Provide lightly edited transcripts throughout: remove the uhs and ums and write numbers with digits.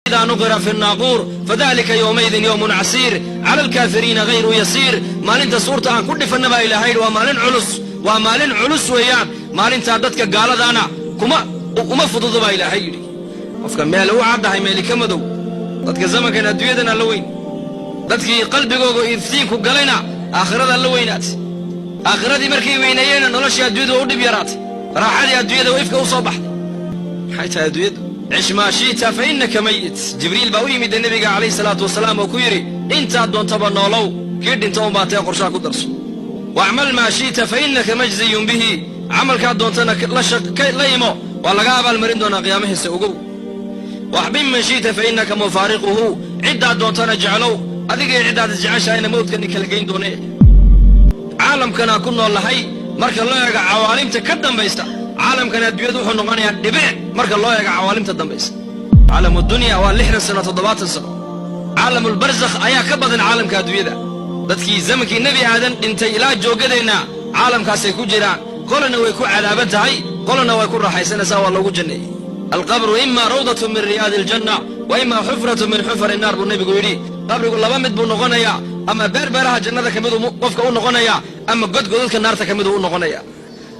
Idaa nuqira fi naaquur fadalika yowmaidin yowmun casiir cala alkaafiriina hayru yasiir. Maalinta suurta aan ku dhifanna baa Ilahay yidhi, waa maalin culus, waa maalin culus weeyaan. Maalintaa dadka gaaladaana kuma uma fududo baa Ilaahay yidhi. Qofka meel u caddahay, meeli ka madow. Dadka zamankan adduunyadana la weyn, dadkii qalbigooga iftiinku galayna aakhirada la weynaatay. Aakhiradii markay weyneeyeenna noloshii adduunyada waa u dhib yaraatay, raaxadii adduunyada waa ifka u soo baxday. Maxay tahay adduunyadu? Cish maa shi'ta fa innaka mayit. Jibriil baa u yimid nebiga calayhi salaatu wasalaam oo ku yidhi: "Intaad doontaba noolow, kii dhinta unbaa tee, qorshaha ku darso." Wacmal maa shi'ta fa innaka majziyun bihi. Camalkaad doontana la imo, waa laga abaalmarin doonaa qiyaamahiisa, ogow. Waxbib man shi'ta fa innaka mufaariquhu. Ciddaad doontana jeclow, adigay ciddaad isjeceshahayna mawdkani kala geyn doonee. Caalamkanaa ku nool lahay, marka loo eego cawaalimta ka dambaysa, caalamkan adduunyadu wuxuu noqonayaa dhibic marka loo eego cawaalimta dambaysa. Caalamu dunya waa 60 sano, 70 sano. Caalamulbarzakh ayaa ka badan caalamka adduunyada. Dadkii zamankii Nebi Aadan dhintay ilaa joogadeenna caalamkaasay ku jiraan. Qolana way ku cadaaban tahay, qolana way ku raaxaysanaysaa, waa loogu janneeyey. Alqabru ima rawdatu min riyaadi aljanna wa ima xufratu min xufari naar, buu nebigu yidhi. Qabrigu laba mid buu noqonayaa: ama beer beeraha jannada ka miduu qofka u noqonaya, ama godgodadka naarta ka miduu u noqonaya.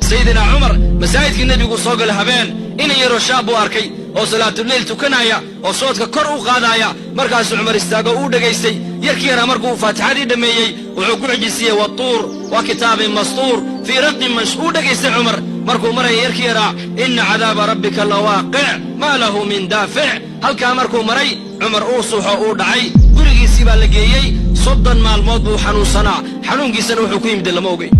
Sayidina Cumar masaajidkii nebigu soo galay habeen. Inan yaroo shaab buu arkay oo salaatuleyl tukanaya oo soodka kor u qaadaya. Markaasuu Cumar istaago, uu dhegaystay. Yarkii yaraa markuu faatixadii dhammeeyey, wuxuu ku xijisiiyey "Watuur wa kitaabin mastuur fii raqin mansh". Uu dhegaystay Cumar. Markuu maraya yarkii yaraa "Inna cadaaba rabbika lawaaqic, maa lahu min daafic", halkaa markuu maray, Cumar uu suuxo, uu dhacay. Gurigiisii baa la geeyey. 30 maalmood buu xanuunsanaa. Xanuunkiisana wuxuu ku yimid lama ogey.